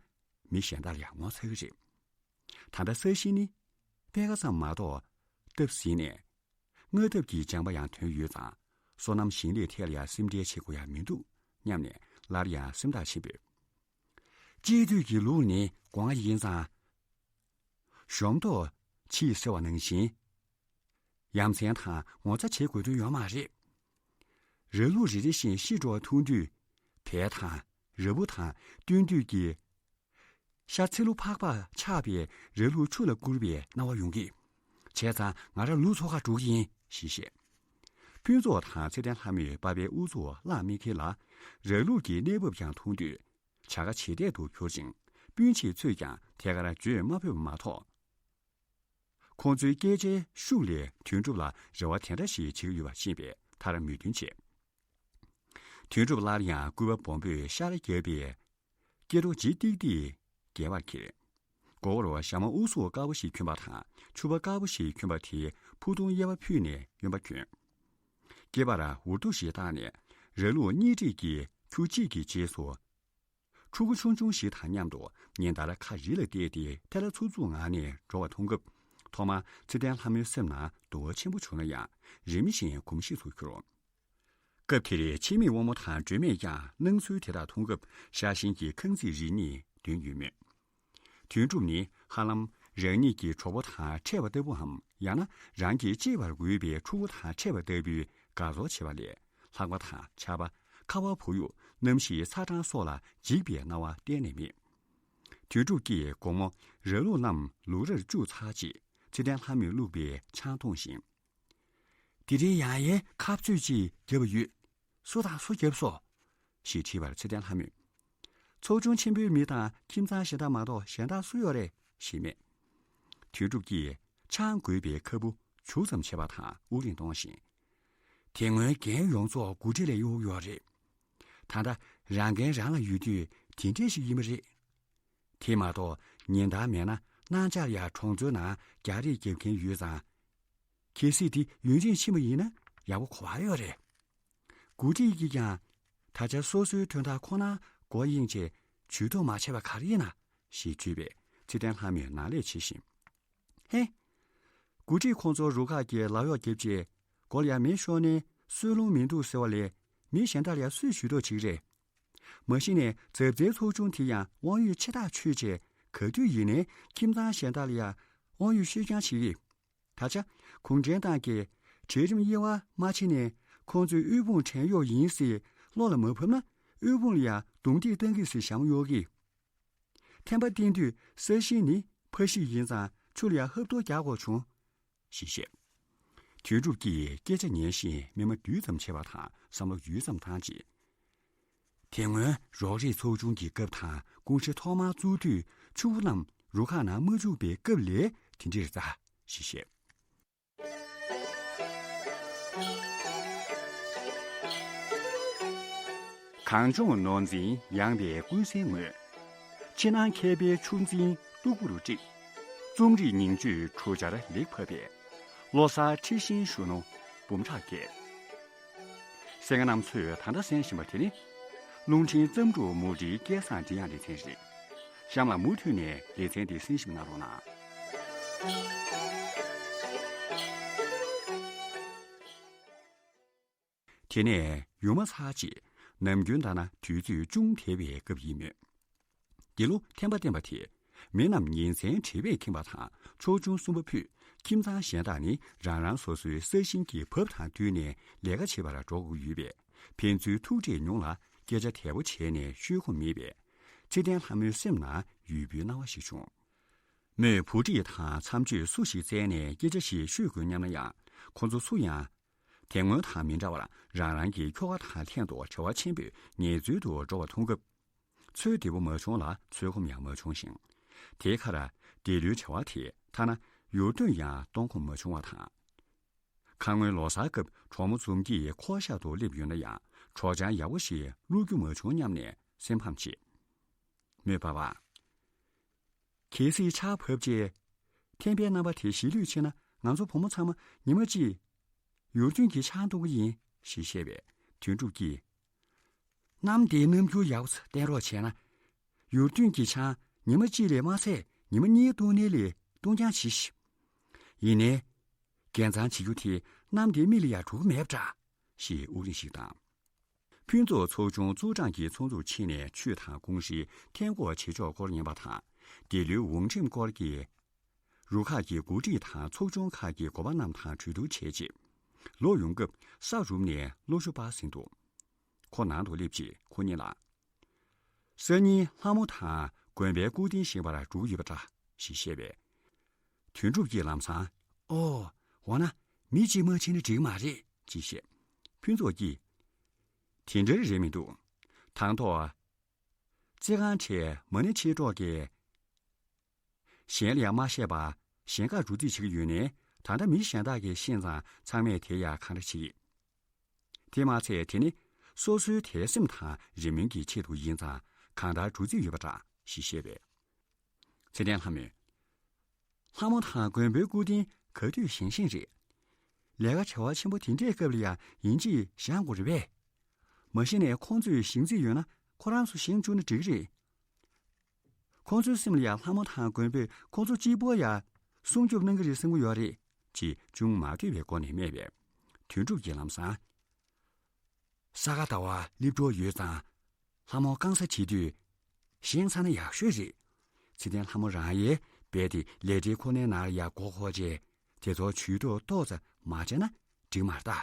མི་གཞན་དག་ལ་ཡང་ངོ་ཚ་གི་རེད། ད་ལྟ་ས་ཞིང་ནི་པད་ཁ་ཙམ་མ་གཏོགས་བཏབ་ཟིན་ནས། སྔ་བཏབ་ཀྱི་ལྗང་པ་ཡང་ཐོན་ཡོད་ཙང་། སོ་ནམ་ཞིང་ལས་ཐད་ལ་ཡང་སེམས་ཁྲལ་བྱེད་དགོས་ཡ་མི་འདུག་སྙམ་ནས་སླར་ཡང་སེམས་ཐག་ཆོད་པས། དཔྱིད་དུས་ཀྱི་ལུག་ནི་སྒོ་ང་ཡིན་ཙང་། གཞོམ་ཏོག་ཕྱིས་ཟེར་བ་ནང་བཞིན། ཡ་མཚན་དང་ངོ་ཚ་བྱེད་དགོས་དོན་ཡོད་མ་རེད། ར་ལུག་རེ་རེ་བཞིན་ཤི་འགྲོ་བ་མཐོང་དུས། བལ་དང་། ར་སྤུ་དང་། སྟོན་དུས་ཀྱི་ཤ་ཚི་ལུ་ཕག་པ་ཆགས་པའི་ར་ལུག་ཆུ་ལ་བསྐུར་བའི་སྣང་བ་ཡོང་གི། བྱས་ཙང་ང་ར་ལུག་འཚོ་གར་འགྲོ་གི་ཡིན་ཞེས་བཤད། ཕུན་ཚོགས་དང་ཚེ་བརྟན་ལྷ་མོས་པ་ཕའི་ཨུ་ཚུགས་བླངས་མི་ཁེལ་ལ། ར་ལུག་གི་གནས་བབ་ཀྱང་མཐོང་དུས། བྱ་དགའ་ཇེ་འཐད་དུ་གྱུར་ཅིང་སྤུན་མཆེད་ཚོས་ཀྱང་ཐད་ཀར་བརྗོད་མ་ཕོད་པ་མ་གཏོགས། ཁོང་ཚོའི་སྐད་ཆའི་ཤུགས་ལས་དོན་གྲུབ་ལ་རེ་བ་དེ་འདྲ་ཞིག་བྱེད་ཀྱི་ཡོད་པ་ཤེས་པས་མཐར་མོས་མཐུན་བྱས། དོན་གྲུབ་སླར་ཡང་སྐུད་པ་སྦོམ་པོས་ཤར་བརྒྱབ་པའི་སྐེ་རྡོ་ལྗིད་ཏིག་ཏིག་བརྒལ་བར་ཁྱེར། མགོ་བོར་ཞྭ་མོ་ཨུ་ཚུགས་དཀར་པོ་ཞིག་གྱོན་པ་དང་ཕྱུ་པ་དཀར་པོ་ཞིག་གྱོན་པ་དེའི་ཕུ་ཐུང་གཡས་པ་ཕུད་ནས་གཡོན་པ་གྱོན། སྐེད་པར་འུར་རྡོ་ཞིག་བཏགས་ནས་ར་ལུག་གཉིས་སྒྲིག་གི་ཁྱུ་གཅིག་གི་རྗེས་སུ། ཕྲུ་གུ་ཆུང་ཆུང་ཞིག་དང་མཉམ་དུ་ཉིན་ལྟར་ཁ་རི་ལ་གཏད་དེ་ཐལ་ལ་འཚུབ་འཚུབ་ངང་ནས་འགྲོ་བ་མཐོང་སྐབས། ཐོག་མར་ཚེ་བརྟན་ལྷ་མོའི་སེམས་ནང་དུ་བ་ཆེན་པོ་བྱུང་ན་ཡང་རིམ་བཞིན་གོམས་གཤིས་སུ་གྱུར། སྐབས་དེར་ཕྱི་མིག་དབང་མོ་དང་སྒྲོལ་མས་ཀྱང་སྣང་ཚུལ་དེ་དག་མཐོང་སྐབས་ཤ་ཞེན་གྱི་ཁང་བརྩེགས་རེ་གཉིས་འདོན་ཡོད་མོད། དོན་གྲུབ་ནི་ཧ་ལམ་རང་ཉིད་ཀྱི་གྲོགས་པོ་དང་འཕྲད་པ་ལྟ་བུའམ་ཡང་ན་རང་གིས་གཅེས་པར་དགོས་པའི་ཕྲུ་གུ་དང་འཕྲད་པ་ལྟ་བུའི་དགའ་ཚོར་བྱེད་པ་ལས་ལྷགས་པ་དང་ཆར་པ། ཁ་བ་བུ་ཡུག་གནམ་གཤིས་ཚ་གྲང་སོགས་ལ་འཇིགས་པའི་སྣང་བ་གཏན་ནས་མེད། དོན་གྲུབ་ཀྱིས་དགོང་མོ་ར་ལུག་རྣམས་ལུག་རར་བཅུག་ཚར་རྗེས་ཚེ་བརྟན་ལྷ་མོས་བླུགས་པའི་ཆང་འཐུང་བཞིན། དེ་རིང་ཡང་ཡའི་ཁ་ཚོད་ཅིག་བརྒྱབ་པ་ཡོད། སུ་དང་སུ་བརྒྱབ་སོང་ཞེས་དྲིས་པར་ཚེ་བརྟན་ལྷ་མོས། ཚོགས་ཆུང་ཆེན་པོའི་མི་དང་ཁྱིམ་ཚང་གཞན་དག་མ་གཏོགས་གཞན་དག་སུ་ཡོད་རེད་ཞེས་སྨྲས། དོན་གྲུབ་ཀྱིས་ཆང་བགོས་པའི་ཁ་སྤུ་བྱུག་ཙམ་བྱས་པ་དང་དབུགས་རིང་གཏོང་བཞིན། དེ་སྔོན་རྒན་ཡོངས་རྫོགས་འགོ་ཁྲིད་ལ་གཡུག་ཡོད་རེད། ད་ལྟ་རང་འགན་རང་ལ་ཡོད་དུས་དེ་འདྲས་ཞིག་ཡིན་པ་རེད། དེ་མ་གཏོགས་ཉིན་ལྟར་མེད་ན་གནང་འཆར་ཡང་གྲོང་ཚོའི་ནང་རྒྱག་རེས་རྒྱབ་མཁན་ཡོད་ཙང་། གལ་སྲིད་དེ་ཡུན་རིང་ཕྱིན་པ་ཡིན་ན་ཡག་པོ་གོ་བ་ཡོད་རེད། འགོ་ཁྲིད་ཀྱིས་ཀྱང་ད་ཆ་སོ་སོའི་དོན་དག་ཁོ་ན་མགོ་གཡེང་བྱས་ཇུས་གཏོགས་མ་བྱས་པ་ག་རེ་ཡིན་ན་ཞེས་དྲིས་པས་ཚེ་བརྟན་ལྷ་མོས་ནག་ལས་བྱེད་བཞིན། ཧེ། འགོ་ཁྲིད་ཁོང་ཚོ་རུ་ཁག་གིས་ལག་གཡོག་བརྒྱབ་རྗེས་སྒོ་ལ་ཡ་མེ་ཤོར་ནས་སོལ་རླུང་མི་འདུག་ཟེར་བ་ལས་མི་གཞན་དག་ལ་ཡ་སུས་ཇུས་གཏོགས་བྱེད་ཀྱི་རེད། མ་གཞི་ནས་ཛབ་ཛའི་ཚོགས་ཆུང་དེ་ཡང་དབང་ཡོད་ཆེ་ཐག་ཆོད་བྱས་ག་དུས་ཡིན་ནའི་ཁྱིམ་ཚང་གཞན་དག་ལ་ཡ་དབང་ཡོད་བཤད་རྐྱང་བྱེད་ཀྱི། ད་ཆ་གུང་ཁྲན་ཏང་གིས་གྲལ་རིམ་དབྱེ་བ་མ་ཕྱེ་ནས་ཁོང་ཚོས་དབུལ་ཕོངས་བྲན་གཡོག་ཡིན་ཟེར་བློ་ལ་མ་བབས་ན་དབུལ་ཕོངས་ལ་ཡ་རྡུང་རྡེག་གཏང་གི་ཟེར་ཞྭ་མོ་གཡོག་གི། ཐན་པ་བསྟེན་དུས་ས་ཞིང་ནི་ཕ་ཤི་ཡིན་ཙང་ཆུ་ལ་ཡ་ཧབ་ཐོབ་རྒྱག་དགོས་བྱུང་། ཞེས་བཤད། དོན་གྲུབ་ཀྱིས་སྐད་ཆ་ཉན་བཞིན་མིག་མ་བསྡུས་ཙམ་བྱས་པ་དང་བསམ་བློ་ཡུད་ཙམ་བཏང་རྗེས། དེ་སྔོན་རོགས་རེས་ཚོགས་ཆུང་གི་སྐབས་དང་ཀུང་ཧྲེ་ཐོག་མར་བཙུགས་དུས་ཕྱུག་པོ་རྣམས་རུ་ཁག་ནང་མ་བཅུག་པའི་སྐབས་ལས་དེ་འདྲ་རེད་ད་ཞེས་བཤད། གངས་ལྗོངས་ནོར་འཛིན་ཡངས་པའི་ཀུན་གསལ་ངོས། ཕྱི་ནང་མཁས་པའི་ཆུ་འཛིན་སྟུག་པོ་རུ་བསྒྲིགས། རྩོམ་རིག་ཉིང་བཅུད་གྲུ་ཆར་ལེགས་ཕབ་པས། ལོ་གསར་འཁྲི་ཤིང་གཞོན་ནུ་འབུམ་ཕྲག་བརྒྱད། གསན་མཁན་རྣམ་ཚོས་ད་ལྟ་གསན་བཞིན་པ་དེ་ནི། རླུང་འཕྲིན་བརྩམས་སྒྲུང་མུ་འབྲེལ་སྐལ་བཟང་མགྲིན་དབྱངས་ལེ་ཚན་རེད། གཤམ་ལ་མུ་མཐུད་ནས་ལེ་ཚན་འདི་གསན་ཞིབ་གནང་རོགས་གནང་། དེ་ནས་ཡུར་མ་ཚར་རྗེས་ནམ་རྒྱུན་ལྟར་ན་དུས་ཚོད་ཅུང་འདས་པའི་སྐབས་ཡིན་མོད། འདི་ལོ་ཐན་པ་བསྟན་པ་དེས་མི་རྣམས་ཉིན་མཚན་བྲེལ་བས་ཁེངས་པ་དང་ཕྱོགས་ཆུང་གསུམ་པ་ཕུད་ཁྱིམ་ཚང་གཞན་དག་ནི་རང་རང་སོ་སོའི་ས་ཞིང་གི་བབ་དང་བསྟུན་ནས་ལས་ཀ་བྱེད་པར་འགྲོ་དགོས་ཡོད་པས་ཕན་ཚུན་ཐུག་འཕྲད་ཉུང་ལ་སྐད་ཆ་དལ་པོ་བྱས་ནས་ཤོད་ཁོམ་མེད་པས་ཚེ་བརྟན་ལྷ་མོའི་སེམས་ནང་ཡུས་པོའི་སྣང་བ་ཞིག་བྱུང་། མོས་བུ་ཁྲིད་དང་མཚམས་གཅོད་སུ་ཞིག་བཙལ་ནས་སྐད་ཆ་ཞིག་ཤོད་དགོས་སྙམ་ན་ཡང་ཁོ་ཚོ་སུ་ཡང་། དེ་སྔོན་དང་མི་འདྲ་བར་རང་རང་གི་ཁྱོ་ག་དང་ལྷན་དུ་བྲེལ་བ་ཆེན་པོས་ངལ་རྩོལ་དུ་འགྲོ་བ་མཐོང་སྐབས། འཚོལ་བདེ་པོ་མ་བྱུང་ལ་འཚོལ་ཁོམ་ཡང་མ་བྱུང་ཞིང་། དེའི་ཁར་འདི་ལོའི་བྱ་བ་དེ་ཐ་ན་ཡུལ་སྟོན་ཡང་གཏོང་ཁོམ་མ་བྱུང་བ་དང་། ཁ་སྔོན་ལོ་གསར་སྐབས་གྲོགས་མོ་འཛོམས་ཀྱིས་ཁོ་ཤག་ཏུ་སླེབས་ཡོད་ན་ཡང་གྲོགས་བྱང་ཡག་པོ་ཞིག་བླུག་རྒྱུ་མ་བྱུང་སྙམ་ནས་སེམས་ཕམ་བྱེད། མོས་པ་བ། གལ་སྲིད་ཆར་བབས་རྗེས། ཐན་པའི་རྣམ་པ་དེ་ཞི་ལྷོད་ཕྱིན་ན་ང་ཚོ་བུ་མོ་ཚང་མ་ཉི་མ་གཅིག་ཡུལ་སྟོན་གྱི་ཆང་འཐུང་གི་ཡིན་ཞེས་བཤད་པས་དོན་གྲུབ་ཀྱིས། གནམ་བདེའི་རྣམ་འགྱུར་ཡག་པོ་བསྟན་རོགས་བྱས་ན། ཡུལ་སྟོན་གྱི་ཆང་ཉི་མ་གཅིག་ལས་མ་ཚད་ཉི་མ་གཉིས་འཐུང་ནི་ལས་འཐུང་རྐྱང་བྱེད་ཤིག་ཡིན་ནའི། རྒན་ཚང་བྱེད་རྒྱུ་དེ་གནམ་བདེའི་མི་ལ་ཡང་འགྲོ་གི་མེད་པ་འདྲ། ཞེས་དབུགས་རིང་ཞིག་བཏང་། ཕུན་ཚོགས་ཚོགས་ཆུང་ཙུའུ་ཀྲང་གི་ཚོགས་འཛུགས་ཕྱིན་ནས་ཆོས་དང་ཀུང་ཧྲེའི་ཐན་འགོག་བྱེད་ཕྱོགས་སྐོར་ཉན་པ་དང་། འདི་ལོའི་འོང་འགྲེམས་སྐོར་གྱི་རུ་ཁག་གི་འགོ་ཁྲིད་དང་ཚོགས་ཆུང་ཁག་གི་འགོ་པ་རྣམས་དང་གྲོས་བསྡུར་བྱས་རྗེས། ལོག་ཡོང་སྐབས་ས་རུབ་ནས་གློ་ཞོ་སྤར་ཟིན་འདུག་ཁོ་ནང་དུ་སླེབས་རྗེས་ཁོ་གཉིས་ལ། སང་ཉིན་ལྷ་མོ་དང་དགོན་པའི་སྐུ་རྟེན་བཞེངས་པར་འགྲོ་གི་ཡོད་པ་འདྲ་ཞེས་བཤད་པས། དོན་གྲུབ་ཀྱིས་ལམ་སང་། ཨོ། འོ་ན་མི་གཅིག་མ་ཕྱིན་ན་འགྲིག་མ་རེད་ཅེས་བཤད། ཕུན་ཚོགས་ཀྱིས། དེ་འདྲ་རེད་མི་འདུག་དང་ཐོག་རྩེད་ཁང་གྲས་མ་ཎི་མཆེད་གྲོགས་ཀྱིས། གཞན་ལ་ཡང་མ་བཤད་པར་གཞན་ཁར་རུ་རྩིས་བྱེད་ཀྱི་ཡོད་ནའི་ད་ལྟ་མི་གཞན་དག་གིས་ཤེས་ཙང་ཚང་མས་དེ་ཡང་གང་འདྲ་བྱེད་ཀྱི། དེ་མ་ཚད་དེ་ནི་སོ་སོའི་དད་སེམས་དང་རེ་སྨོན་གྱི་ཆེད་དུ་ཡིན་ཙང་གང་ལྟར་རུ་རྩིས་ཡོད་པ་འདྲ་ཞེས་བཤད་པས། ཚེ་བརྟན་ལྷ་མོས། ལྷ་མོ་དང་མགོན་པོའི་སྐུ་རྟེན་ག་དུས་བཞེངས་བཞིན་རེད། ལས་ཀ་བྱ་བ་ཆེན་པོ་དེ་འདྲའི་སྐབས་ལ་ཡང་ཡིན་གཅིག་བཞེངས་དགོས་རེད་པས། མ་གཞི་ནས་ཁོང་ཚོས་བཞེངས་རྩིས་ཡོད་ན་ཁོ་རང་ཚོ་བཞེངས་བཅུག་ན་འགྲིག་གི་རེད། ཁོང་ཚོའི་སེམས་ལ་ཡང་ལྷ་མོ་དང་མགོན་པོས་ཁོང་ཚོ་གཅིག་པོ་ཡང་སྲུང་སྐྱོབ་གནང་གི་རེད་བསམ་གྱི་ཡོད་རེད་ཅེས་ཅུང་མ་འདོད་པའི་སྒོ་ནས་སྨྲས་པས། དོན་གྲུབ་ཀྱིས་ལམ་སང་། ས་ག་ཟླ་བ་སླེབས་འགྲོ་ཡོད་ཙང་། ལྷ་མོ་བསྐང་གསོ་བྱེད་དུས། བཞེངས་ཚར་ན་ཡག་ཤོས་རེད། ཚེ་བརྟན་ལྷ་མོ་རང་ཡས་རྦད་དེ་ལས་བྲེལ་ཁོ་ནའི་ནང་ལ་ཡ་མགོ་འཁོར་རྗེས་དེ་ཚོ་ཇུས་གཏོགས་ཏོག་ཙམ་མ་བྱས་ན་འགྲིག་མ་རེད་ད།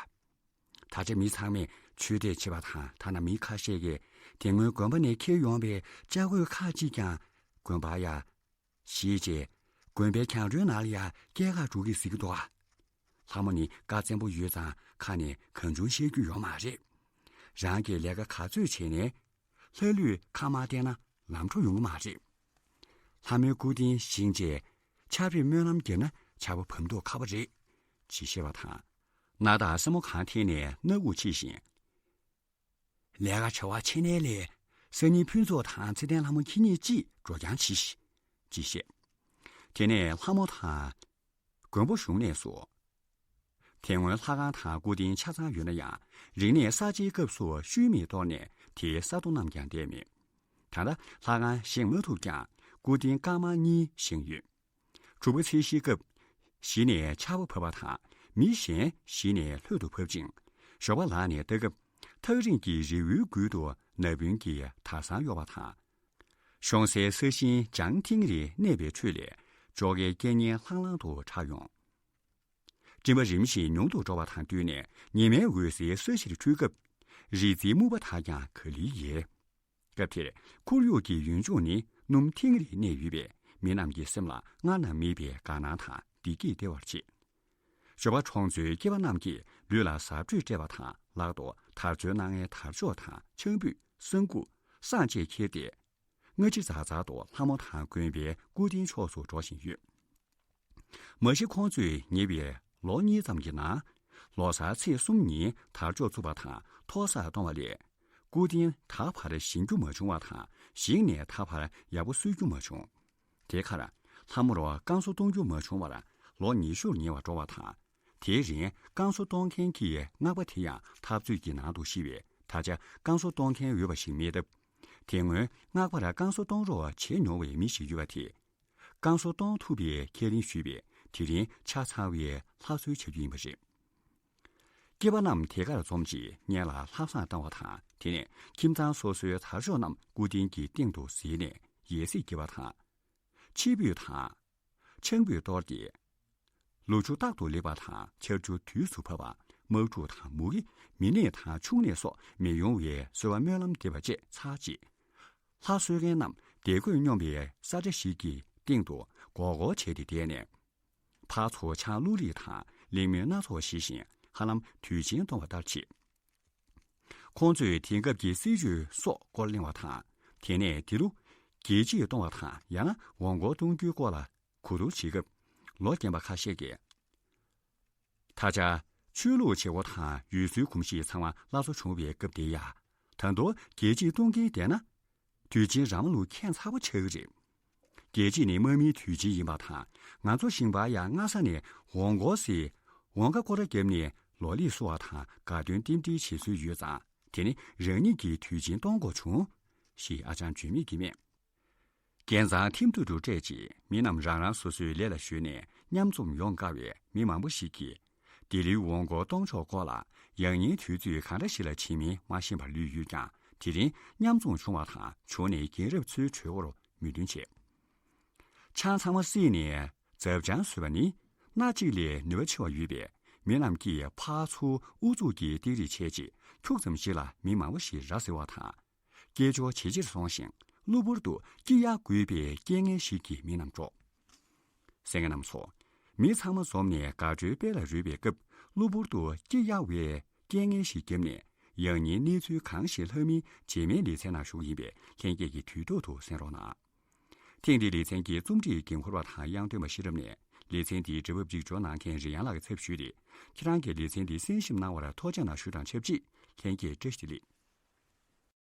ད་ཆ་མི་ཚང་མས་ཆོས་དད་བྱེད་པ་དང་ཐ་ན་མི་ཁ་ཤས་ཀྱིས་དེ་སྔོན་དགོན་པ་ནས་འཁྱེར་ཡོང་པའི་ལྕགས་སྐུད་ཁག་ཅིག་ཀྱང་ དགོན་པར་ཡ། ཞེས་བྱས། དགོན་པའི་གྱང་རོའི་ནང་ལ་ཡ་སྐད་ཁག་འགྲོ་གི་ཟེར་གི་འདུག་ཨ། ལྷ་མོ་ནི་བཀའ་བཙན་པོ་ཡོད་ཙང་ཁ་ནས་གང་བྱུང་བཤད་རྒྱུ་ཡོད་མ་རེད། རང་གིས་ལས་ཀ་ག་ཚོད་བྱས་ནས། ལྷ་ལུས་ཁ་མ་བསྟན་ན་ལམ་འགྲོ་ཡོང་གི་མ་རེད། ལྷ་མོའི་སྐུ་རྟེན་བཞེངས་རྗེས་ཆར་པས་སྨོན་ལམ་བརྒྱབ་ན་ཆར་པ་བབས་མདོག་ཁ་པོ་རེད། ཅེས་བཤད་པ་དང་། ན་བདག་སེན་མོ་གང་འཐེན་ནས་སྣ་དགུ་ཕྱིས་ཤིང་། ལས་ཀ་བྱ་བ་ཆེ་ནའི་ལས། སང་ཉིན་ཕུན་ཚོགས་དང་ཚེ་བརྟན་ལྷ་མོ་ཁྱེད་གཉིས་ཅིག་འགྲོ་རྐྱང་གྱིས། ཅེས་བཤད། དེ་ནས་ལྷ་མོ་དང་། མགོན་པོ་གཞུང་ནས་སུ། དེ་སྔོན་ལྷ་ཁང་དང་སྐུ་རྟེན་ཆ་ཚང་ཡོད་ན་ཡང་རིག་གནས་གསར་བརྗེའི་སྐབས་སུ་ཤུལ་མེད་གཏོར་ནས་དེའི་ས་རྡོ་རྣམས་ཀྱང་བསྡད་མེད། ད་ལྟ་ལྷ་ཁང་བཞེངས་མ་ཐུབ་ཀྱང་སྐུ་རྟེན་དཀར་དམར་གཉིས་བཞེངས་ཡོད། དྲུག་པ་ཚེས་བཞིའི་སྐབས། གཞི་ནས་ཆར་པ་བབས་པ་དང་མི་གཞན་གཞི་ནས་ལྷོད་དུ་བབས་ཅིང་། ཞོགས་པ་ལངས་ནས་ལྟ་སྐབས་ཐག་རིང་གི་རི་བོའི་མགུལ་དུ་ན་བུན་གྱི་དར་བཟང་གཡོ་བ་དང་། ཤོང་སའི་ས་ཞིང་ལྗང་ཐིང་རིང་གནས་པའི་ཁྲོད་ལས་ཅོག་གའི་སྐད་སྙན་ལྷང་ལྷང་དུ་གྲགས་ཡོང་། སྤྲིན་པ་རིམ་བཞིན་ཉུང་དུ་འགྲོ་བ་དང་བསྟུན་ནས་ཉི་མའི་འོད་ཟེར་ས་གཞིར་འཕྲོས་སྐབས། རི་རྩེའི་སྨུག་པ་དག་ཀྱང་ག་ལེར་ཡལ། སྐབས་དེར་ཁོར་ཡུག་གི་ཡུལ་ལྗོངས་ནི་སྣུམ་ཐིང་རིང་གནས་ཡོད་པས་མི་རྣམས་ཀྱི་སེམས་ལ་སྔར་ན་མེད་པའི་དགའ་སྣང་དང་བདེ་སྐྱིད་སྟེར་བར་བྱེད། ཞོགས་པ་གྲོང་ཚོའི་སྐྱེས་པ་རྣམས་ཀྱིས་ལུས་ལ་གཟབ་སྤྲོས་སྤྲས་པ་དང་ལག་ཏུ་དར་ཚོན་སྣ་ལྔའི་དར་ལྕོག་དང་ཆང་ཕུད་བསང་ཁུག་བསང་བཅས་འཁྱེར་ཏེ། སྔ་ཕྱི་འཛག་འཛག་ཏུ་ལྷ་མོ་དང་དགོན་པའི་སྐུ་རྟེན་ཕྱོགས་སུ་འགྲོ་བཞིན་ཡོད། མ་གཞི་ཁོང་ཚོས་ཉེ་བའི་ལོ་གཉིས་ཙམ་གྱི་ནང་ལོ་གསར་ཚེས་གསུམ་ཉིན་དར་ལྕོག་བཙུགས་པ་དང་ཐོག་སར་གཏོང་བ་ལས། སྐུ་རྟེན་ད་བར་བཞེངས་རྒྱུ་མ་བྱུང་བ་དང་བཞེངས་ནས་ད་བར་ཡག་པོ་གསོ་རྒྱུ་མ་བྱུང་། དེ་ཁར་ལྷ་མོར་བསྐང་གསོ་གཏོང་རྒྱུ་མ་བྱུང་བར་ལོ་ཉི་ཤུར་ཉེ་བར་འགྲོ་བ་དང་། དེའི་རིང་བསྐང་གསོ་གཏོང་མཁན་གྱི་སྔགས་པ་དེ་ཡང་འཐབ་རྩོད་ཀྱི་ནང་དུ་ཤི་བས་ད་ཆ་བསྐང་གསོ་གཏོང་མཁན་ཡོད་པ་ཞིག་མེད་སྟབས། དེ་སྔོན་སྔགས་པར་བསྐང་གསོ་གཏོང་རོགས་བྱས་མྱོང་བའི་མི་ཞིག་ཡོད་པ་དེས། བསྐང་གསོ་གཏོང་ཐུབ་པའི་ཁས་ལེན་ཞུས་པས་དེ་རིང་ཆ་ཚང་བའི་ལྷ་གསོལ་བྱ་རྒྱུ་ཡིན་པ་རེད། སྐྱེས་པ་རྣམས་དེ་གར་འཛོམས་རྗེས་སྔོན་ལ་ལྷ་བསང་བཏང་བ་དང་དེ་ནས་ཁྱིམ་ཚང་སོ་སོའི་དར་ལྕོག་རྣམས་སྐུ་རྟེན་གྱི་སྟེང་དུ་གཟིགས་ནས་ཡལ་གཟིགས་བགྱིས་པ་དང་། ཕྱེ་ཕུད་དང་། ཆང་ཕུད་གཏོར་ཏེ། ལོ་ཕྱུགས་རྟག་ཏུ་ལེགས་པ་དང་ཆར་ཆུ་དུས་སུ་བབས་པ། དམག་འཁྲུག་དང་མུ་གེ། མེ་ནད་དང་ཕྱུགས་ནད་སོགས་མི་ཡོང་བའི་གསོལ་བ་སྨོན་ལམ་འདེབས་པ་བཅས་ཚར་རྗེས། ལྷ་གསོལ་མཁན་རྣམས་བདེ་འཁོད་སྙོམས་པའི་ས་ཁྲ་ཞིག་གི་སྟེང་དུ་སྒོར་སྒོར་བྱས་ཏེ་བསྡད་ནས། ཕར་ཚུར་ཆང་བླུགས་རེས་དང་གླེང་མོལ་སྣ་ཚོགས་བྱེད་བཞིན་ཧ་ལམ་དུས་ཆེན་གཏོང་བ་ལྟར་བྱེད། ཁོང་ཚོས་དེང་སྐབས་ཀྱི་སྲིད་བྱུས་སོགས་སྐོར་གླེང་བ་དང་། དེ་ནས་དེ་རུ་རྒྱལ་གཅེས་གཏོང་བ་དང་ཡང་ན་འོང་སྐོར་གཏོང་རྒྱུའི་སྐོར་ལ་གོ་བསྡུར་བྱེད་སྐབས་ལོ་རྒན་པ་ཁ་ཤས་ཀྱིས། ད་ཆ་ཆོས་ལུགས་བྱེད་སྒོ་དང་ཡུལ་སྲོལ་གོམས་གཤིས་ཚང་མ་སླར་གསོ་བྱུང་བའི་སྐབས་དེ་ཡ། ད་དུང་རྒྱལ་གཅེས་གཏོང་མཁན་བསྡད་ན། དུས་ཆེན་ར་མ་ལུག་ཁྱད་མཚར་པོ་ཆགས་ཀྱི་རེད། རྒྱལ་གཅེས་ནི་དམག་མིའི་དུས་ཆེན་ཡིན་པ་དང་ང་ཚོ་ཞིང་པ་ཡང་སྔ་ས་ནས་འོང་སྐོར་ཟེར་འོང་ཁ་སྐོར་ར་བརྒྱབ་ནས་ལོ་ལེགས་བསུ་བ་དང་དགའ་སྟོན་རྟེན་འབྲེལ་བྱེད་སྲོལ་ཡོད་ཙང་དེ་ནི་རང་ཉིད་ཀྱི་དུས་ཆེན་གཏོང་དགོས་བྱུང་། ཞེས་ཨ་ཅང་བརྗོད་མེད་ཀྱིས་སྨྲས། རྒྱལ་མཚམས་ཐིམ་ཐུ་དུ་སྤྲད་རྗེས་མི་རྣམས་རང་རང་སོ་སོའི་ལས་ལ་གཞོལ་ནས་མཉམ་འཛོམས་ཡོང་དཀའ་བས་མི་མང་པོ་ཞིག་གིས། འདི་ལོའི་འོང་སྐོར་གཏོང་ཕྱོགས་སྐོར་ལ་ཡང་སྙིང་དུས་ཚོད་གང་འདྲ་ཞིག་ལ་བྱེད་མིན་མ་ཤེས་པར་ལུས་ཡོད་ཀྱང་དེ་རིང་མཉམ་འཛོམས་བྱུང་བ་དང་བྱུང་ནས་རྒན་རབས་ཚོའི་གྲོས་འགོར་མོས་མཐུན་བྱས། ཆང་ཚང་མ་བསྲེས་ནས་རྫབ་ཆང་བཟོས་པ་ནི་སྣ་གཅིག་ལས་ནུས་པ་ཆེ་བ་ཡོད་པས་མི་རྣམས་ཀྱིས་ཕར་ཚུར་ཨུ་ཚུགས་ཀྱིས་སྟེགས་རིས་བྱས་རྗེས་ཁྱུག་ཙམ་ཞིག་ལ་མི་མང་པོ་ཞིག་ར་བཟི་བ་དང་། སྐད་ཅོར་ཇེ་ཆེར་སོང་ཞིང་གློ་བུར་དུ་སྐྱི་གཡའ་འགུལ་བའི་རྐྱེན་ངན་ཞིག་གིས་མི་རྣམས་དཀྲོགས། གསན་མཁན་རྣམས་ཚོ། མི་ཚང་མ་འཛོམས་ནས་དགའ་སྤྲོའི་དཔལ་ལ་རོལ་བའི་སྐབས་གློ་བུར་དུ་སྐྱི་གཡའ་བའི་རྐྱེན་ངན་ཞིག་བརྒྱབ་ནས་ཡང་སྙིང་གནས་ཚུལ་གང་ཞིག་ལྷག་མིན་རྗེས་མའི་ལེ་ཚན་ནང་ཞུ་གི་ཡིན་པས་ལྷན་རྒྱས་ཀྱིས་དུས་ཐོག་ཏུ་གསན་རོགས་གནང་། ཐེངས་འདིའི་ལེ་ཚན་གྱི་རྩོམ་སྒྲིག་འགན་འཁུར་བ་དང་དབྱངས་སྟོན་པ་ཤེས་རབ་ནས་ལེ་ཚན་འདིའི་འབྲི་བ་སྒྲིག་སྦྱོར་གནང་མཁན་རི་ཡང་ལགས་ཀྱི་ཚབ་ཞུས་ཏེ། ཁྱེད་རང་གིས་ལེ་ཚན་འདི་གསན་ཞིབ་གནང་བར་ཐུགས་རྗེ་གནང་ཞུ་དང་ཆབས་ཅིག་ལྷན་རྒྱས་བཀྲ་ཤིས་བདེ་ལེགས།